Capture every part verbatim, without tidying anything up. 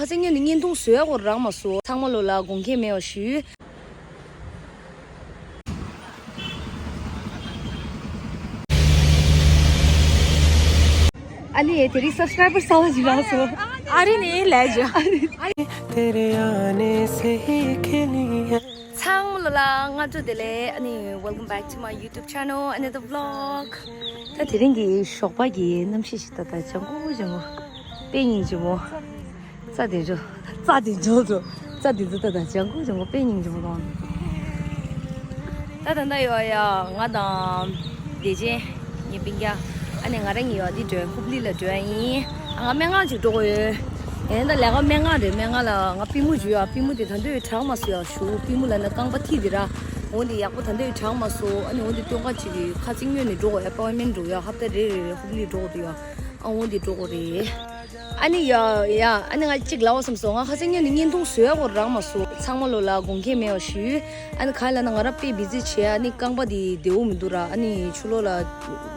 ཁ་སང་ཉིན་ནི་བརྙན་ཐུང་བཟོ་ཡག་སྐོར་རག་མ་སོང་། ཚང་མ་ལོ་ལ་དགོངས་འགལ་མེད་པ་ཞུ། ཨ་ནི་དེ་རིང་སབ་སི་ཀ་རའི་བར་གསར་པ་ཞིག་རག་སོང་། ཨ་རི་ནས་ལས་བྱ། ཨ་རི། तेरे आने से ही खिली है। ཚང་མ་ལོ་ལ་སྔ་དྲོ་བདེ་ལེགས། ཨ་ནི་welcome back to my YouTube channel, another vlog. ད་དེ་རིང་གི་ཞོགས་པ་གི་གནམ་གཤིས་ཤིག་ད་ད་ལྗང་ཁུ་ལྗང་ཁུ། དཔེ་སྙིང་རྗེ་མོ། རྩྭ་དེ་ཚོ། རྩྭ་དེ་ཚོ་ཚོ། རྩྭ་དེ་ཚོ་ད་ད་ལྗང་ཁུ་ལྗང་ཁུ། དཔེ་སྙིང་རྗེ་མོ་གང་། ད་ད་ད་ཡོ་ཡ་ང་དང་བདེ་ཆེན་ངའི་སྤུན་ཀྱག་ཨ་ནི་ང་རང་གཉིས་ཡོ་འདི་འགྲོ་ཧུབ་ལི་ལ་འགྲོ་ཡ་ཡིན། ཨ་ང་སྨན་ཁང་ཅིག་འགྲོ་དགོས་ཡོད། ཡིན་ད་ལས་ཀ་སྨན་ཁང་རེད། སྨན་ཁང་ལ་ང་པུས་མོ་འཇུ་ཡ། པུས་མོ་དེ་ད་འདོད་དྲག་མ་སོ་ཡ་ཞུ། པུས་མོ་ལ་ན་རྐང་པ་མཐིལ་དེ་ར། འོ་འདི་ཡག་པོ་ད་འདོད་དྲག་མ་སོ། ཨ་ནི་འོ་འདི་སྟོན་ཁ་ཅིག་གི་ཁ་ཚིག་སྔོན་ནས་འགྲོ་དགོས། ཨེ་པོན་མེན་འགྲོ་ཡ། ཧབ་ཏ་རེ་རེ་རེ་ཧུབ་ལི་འགྲོ་དགོས་འདུག་ཡ། ཨ་འོ་འདི་འགྲོ་དགོས་རེད། ཨ་ནི་ཡ་ཡ་ཨ་ནི་ང་གཅིག་ལབ་བསམ་སོང་། ང་ཁ་སང་ཉིན་ནི་བརྙན་ཐུང་བཟོ་ཡག་སྐོར་རག་མ་སོང་། ཚང་མ་ལོ་ལ་དགོངས་འགལ་མེད་པ་ཞུ། ཨ་ནི་ག་ལ་ན་ང་ར་དཔེ་བི་ཛི་བྱས། ཨ་ནི་རྐང་པ་དེ་བདེ་བོ་མི་འདུག་ར། ཨ་ནི་ཕྱི་ལོགས་ལ་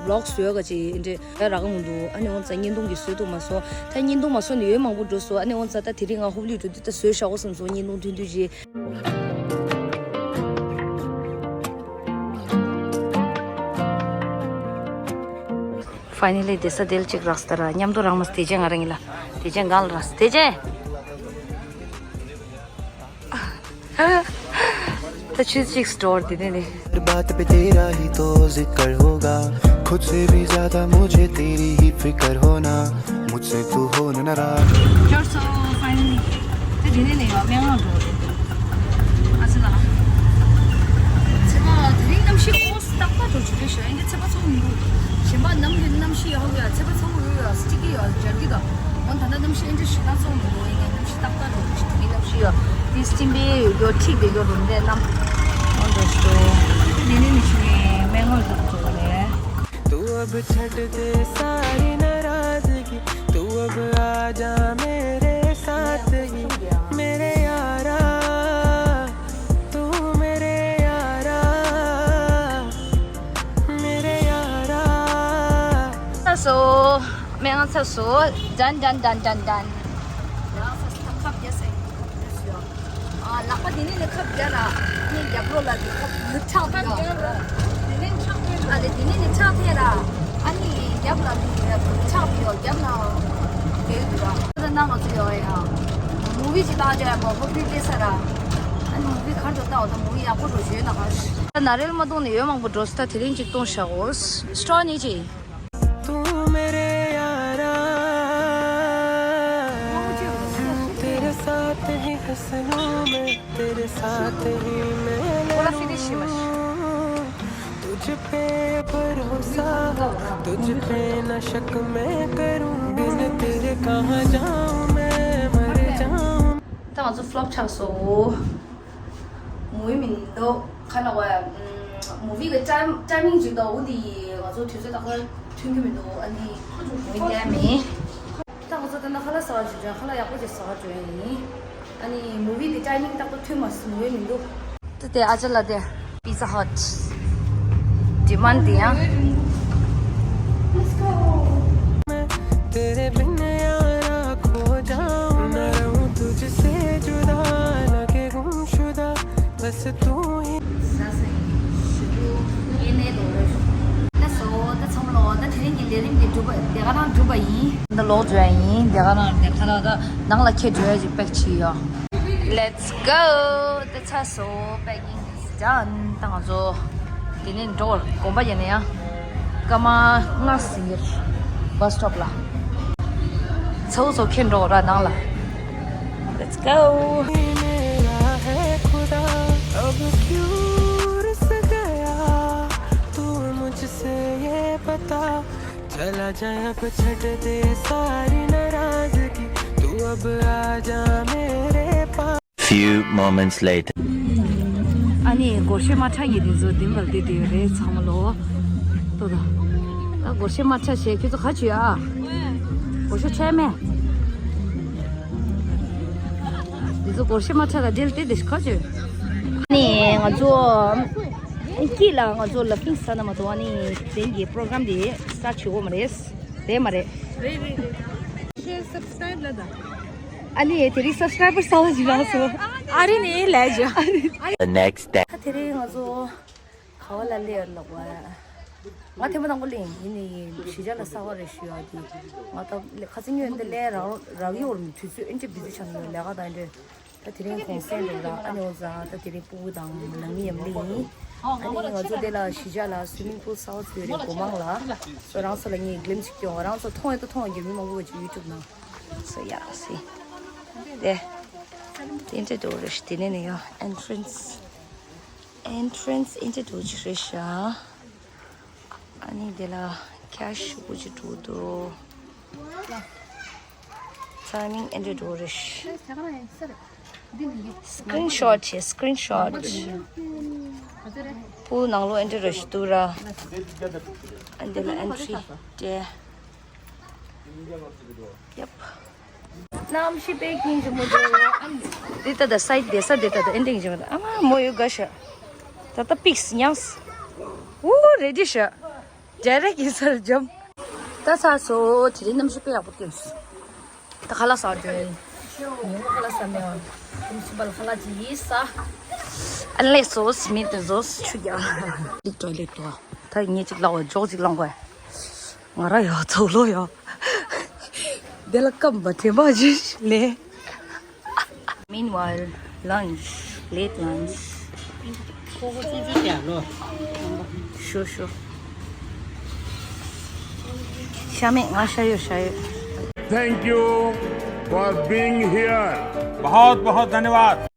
ཝི་ལོག་བཟོ་ཡག་ཅིག་འདྲ་རག་གི་མི་འདུག་ཨ་ནི་འོ་ཙ་བརྙན་ཐུང་གི་བཟོ་ཐུབ་མ་སོང་། ད་བརྙན་ཐུང་མ་བཟོ་ནས་ཡུན་མང་པོ་འགྲོ་སོང་། ཨ་ནི་འོ་ཙ་ད་དེ་རིང་ང་ཧུབ་ལི་འགྲོ་དུས་ད་བཟོས་བཞག་གོ་བསམ་སོང་། བརྙན་ཐུང་ཐུང་ཐུང་ཅིག Finally བསྡད་ས་དེ་ལ་གཅིག་རག་སྟེ་ར། མཉམ་དུ་རག་མ་སོང་། བདེ་ཆེན་ང་རང་ཡིན་ལ། བདེ་ཆེན་གང་ལ་རག་སོང་། བདེ་ཆེན། ད་ཆུ་གཅིག་སྟོར་དེ་ནས་ནི། हर बात पे तेरा ही तो जिक्र होगा, खुद से भी ज्यादा मुझे तेरी ही फिक्र होना, मुझसे तू हो न नाराज। འབྱོར་སོང་། Finally ད་དེ་ནས་ནི་ཡོ་སྨན་ཁང་འགྲོ་རེད། ཨ་ཙི་ལ། ཚེ་མ་དེ་རིང་གནམ་གཤིས་ཨོ་སི་ཏག་ཏག་འགྲོ་བྱེད་དུས་ཤོག་ཨེ་འདྲ་ཚེ་པ་ཚོགས་མི་འདུག་གཞན་པ་ནམ་རྒྱུན་གནམ་གཤིས་ཡག་ཡོད། ཚེ་པ་ཚོགས་ཡོད་ཡོད་སི་ཊི་ཀི་ཡོད་སྦྱར་གི་འདུག་འོ་ད་ལྟ་གནམ་གཤིས་ཨེ་འདྲ་ཞེ་དྲག་ཚོགས་མི་འདུག་ཨེ་འདྲ་གནམ་གཤིས་ཏག་ཏག་འགྲོ་བྱེད་དུས་གནམ་གཤིས་ཡོད་དེ་སྤྱིན་པའི་ཡོད་ཁྲིག་དེ་ཡོད་རུམ་དེ་གནམ་འོ་འགྲོ་ཤོག་དེ་ནས་ནི་ཆུ་ངའི་སྨན་ཁང་འགྲོ་དགོས་རེད། तू अब छੱड दे सारी नाराजगी, तू अब आ जा मेरे साथ ही, मेरे यारा, तू मेरे यारा, मेरे यारा। ཚར་སོང་། སྨན་ཁང་ཚར་སོང་། ཌན་ཌན་ཌན་ཌན་ཌན། ཁབ་རྒྱག་ས་ཡིན། ཨ། ལག་པ་དེ་ནས་ནི་ཁབ་རྒྱག་ར། ཨ་ནི་རྒྱབ་ལོགས་ལ་དེ་ཁབ་ནི་ཁྲག་ཐོན་ར། དེ་ནས་ཁྲག་ཐོན་ར། ཨ་ལེ་དེ་ནས་ནི་ཁྲག་ཐོན་ར། ཨ་ནི་རྒྱབ་ལ་དེ་ཁྲག་ཡོད་རྒྱབ་ལ་དེ་ཡོད་ར། ད་ནང་ང་ཚོ་ཡོད་ཡ། མུ་བི་ཅིག་ལྟ་རྒྱུ་ཡ་མོ་ཧོ་པི་ཏེ་ས་ར། ཨ་ནི་མུ་བི་ག་འགྲོ་ལྟ་འོ་ད་མུ་བི་ཡག་པོ་འགྲོ་བྱོས་ན་ག་ད་ན་རེལ་མ་གཏོང་ནས་ཡོད་མང་པོ་འགྲོ་སི་ད་དེ་རིང་ཅིག་གཏོང་བཞག་གོ་སི་སི་ཊོ་ནི་ཅི། तू मेरे यारा, तेरे साथ ही हंस लूं मैं, तेरे साथ ही मैं लड़ूं। तुझ पे भरोसा, तुझ पे ना शक मैं करूं, बिन तेरे कहां जाऊं मैं, मर जाऊं। ད་ང་ཚོ་ཕི་ལོབ་ཆགས་སོང་། མུ་བི་མི་འདུག་ཁ་ལག་བ། མུ་བི་གི་ཊའི་ཊའི་མིང་ཅིག་འདུག་འོ་འདི་ང་ཚོ་དུས་ཚོད་ད་ཁ་ཐོན་གྱི་མི་འདུག་ཨ་ནི་མུ་བི་ལྟ་མེད། ད་ང་ཚོ་ད་ནང་ཁ་ལག་ཟ་བ་ཅིག་འགྲོ་ཡ། ཁ་ལག་ཡག་པོ་ཅིག་ཟ་བ་འགྲོ་ཡ་ཡིན། ཨ་ནི་མུ་བི་གི་ཊའི་མིང་ཏག་ཏག་ཐོན་མ་སོང་། མུ་བི་མི་འདུག་དེ་དེ་ཨ་ཅག་ལ་དེ། Pizza Hut ཌི་མཱན་ཌི་དེ་ཡང་། तेरे बिन यारा खो जाऊं, ना रहूं तुझसे जुदा, लगे गुमशुदा, बस तू ही। ལགས་སོ། ད་ཚང་མ་ལོ། ད་དེ་རིང་གི་ལས་རིམ་དེ་གྲུབ་པ་དེ་ག་རང་གྲུབ་པ་ཡིན། ད་ལོག་འགྲོ་ཡ་ཡིན། དེ་ག་རང་དེ་ཁ་ལག་ད་ནང་ལ་ཁྱེར་འགྲོ་ཡ་ཅིག་པེག་བྱས་ཡོད། Let's go. ད་ཚར་སོང་། Packing is done. ད་ང་ཚོ་དེ་ནས་འགྲོ་དགོངས་པ་ཡིན་ན་ཡང་སྐར་མ་ལྔ་ཟིན་གྱི་རེད། བྷ་སི་སི་ཊོབ་ལ། ཚ་བོ་ཚོ་ཁྱེར་འགྲོ་ར་ནང་ལ། Let's go. मेरा है खुदा, अब क्यों रुस गया तू मुझसे, ये बता। चला जा अब, छੱਡ ਦੇ सारी नाराजगी, तू अब आ जा मेरे पास। Few moments later. ཨ་ནི་སྒོར་གཞས་མ་འཁྲབ་ཡས་དེ་ཚོ་དེ་མ་ལ་དེ་དེ་རེད་ཚང་མ་ལོ། ཏོ་ཏོ། ད་སྒོར་གཞས་མ་འཁྲབ་བྱས་ཁྱོད་ཚོ་ག་བྱོས་ཨ། སྒོར་གཞས་འཁྲབ་མེད། དེ་ཚོ་སྒོར་གཞས་མ་འཁྲབ་ལ་དེ་ལ་དེ་དེ་ག་བྱོས། ཨ་ནི་ང་ཚོ་སྐྱིད་ལ་ང་ཚོ་ལ་ཕིང་ས་ན་མ་གཏོགས་ཨ་ནི་དེང་གི་པོ་རོ་གྷ་རམ་དེ་སི་ཊར་ཊི་བྱེད་དགོས་མ་རེད། རེད་མ་རེད། རེད་རེད་རེད། ཤེར་སབ་སི་ཀ་རའིབ་ལ་ད། ཨ་ནི་དེ་རིང་སབ་སི་ཀ་རའི་བར་གསར་པ་ཞིག་རག་སོང་། ཨ་རི་ནས་ལས་བྱ། The next day. ད་དེ་རིང་ང་ཚོ་ག་བ་ལ་སླེབས་ཡོད་ལབ་པ། ང་ཐེངས་མ་དང་པོ་སླེབས་ཡིན། ཡིན་ནའི་གཞིས་ཆགས་ལ་གསར་པ་རེད་ཞུ་ཡག་གི། ང་ད་ཁ་སང་ཉིན་འདི་སླེབས་རག་རག་ཡོད་རེད། དུས་ཚོད་ཨེ་འདྲ་བི་ཟི་ཆགས་ཡོད། ལས་ཀ་དང་འདྲ། ད་དེ་རིང་གུང་སེང་འགྲོ་ར། ཨ་ནི་འོ་ཙང་ད་དེ་རིང་སྤུ་གུ་དང་ནང་མི་མཉམ་སླེབས་ཡིན། ཨ་ནི་ང་ཚོ་དེ་ལ་གཞིས་ཆགས་ལ་སུའི་མིང་པུལ་གསར་པ་བཙུགས་རེད། སྒོ་མང་ལ། སོ་རང་ཚོ་ལ་ངས་གླིམ་ཅིག་སྐྱོང་། རང་ཚོ་མཐོང་ཡོད་ད། མཐོང་ཡོད་མི་མང་པོ་ཅིག་ཡུ་ཊུབ་ནང་། So yeah, see. དེ་དེ་འདྲ་འགྲོ་རེད། དེ་ནས་ནས་ཡང་ཨེན་ཊི་རན་སི། ཨེན་ཊི་རན་སི་ཨེ་འདྲ་འགྲོ་ཅིག་རེད་ཤག་ཨ་ནི་དེ་ལ་ཁྱི་ཞེ་པོ་ཅིག་འགྲོ་འདུག་ཚང་མིང་ཨེ་འདྲ་འགྲོ་རེད། སི་ཀི་རིན་ཤོཊ་བྱེད། སི་ཀི་རིན་ཤོཊ། པུལ་ནང་ལོགས་ཨེ་འདྲ་རེད་ཞིག་འདུག་ར། ཨ་འདི་ལ་ཨེན་ཊི་རི་སྤྲད། ཡབ། གནམ་གཤིས་དཔེ་སྐྱིད་ཤོས་མོ་དེ། འདི་ལྟ་ད་སའིཌ་དེ་ས་དེ་ལྟ་ད་ཨེ་འདྲ་ཡིན་ཤོད་མ་ད། ཨ་མ་མོ་ཡོད་དགའ་ཤག་ད་ལྟ་པིག་སི་ཉམས། ཨུ་རེ་ཌི་ཤག་ཌའི་རེག་ཡིན་ས་ལ་འཇམ། ད་ཚར་སོང་། དེ་རིང་གནམ་གཤིས་དཔེ་ཡག་པོ་སྟོན་སོང་། ད་ཁ་ལག་ཟ་འགྲོ་ཡིན། ཉིན་མོ་ཁ་ལག་ཟ་མེད་པ། ཁྲོམ་གསུམ་པ་ལ་ཁ་ལག་ཅིག་ཡིན་ཟ། Unless sauce meat and sauce ཆུ་རྒྱག་ལིག་ཏོ་ལིག་ཏོ། ད་ངས་ཅིག་ལག་པ་འཇོག་ཅིག་བླངས་དགོས། ང་ར་ཡོད་ཚོགས་ལོ་ཡོད། དེ་ལ་སྐམ་པ་དྲན་པ་ཅིག་ལས། Meanwhile, lunch, late lunch. ཁོ་ཁོ་ཆུང་ཆུང་རྒྱག་ལོ། ཤོ་ཤོ། ཤ་མེད། ང་ཤ་ཡོད། ཤ་ཡོད། Thank you for being here. बहुत बहुत धन्यवाद।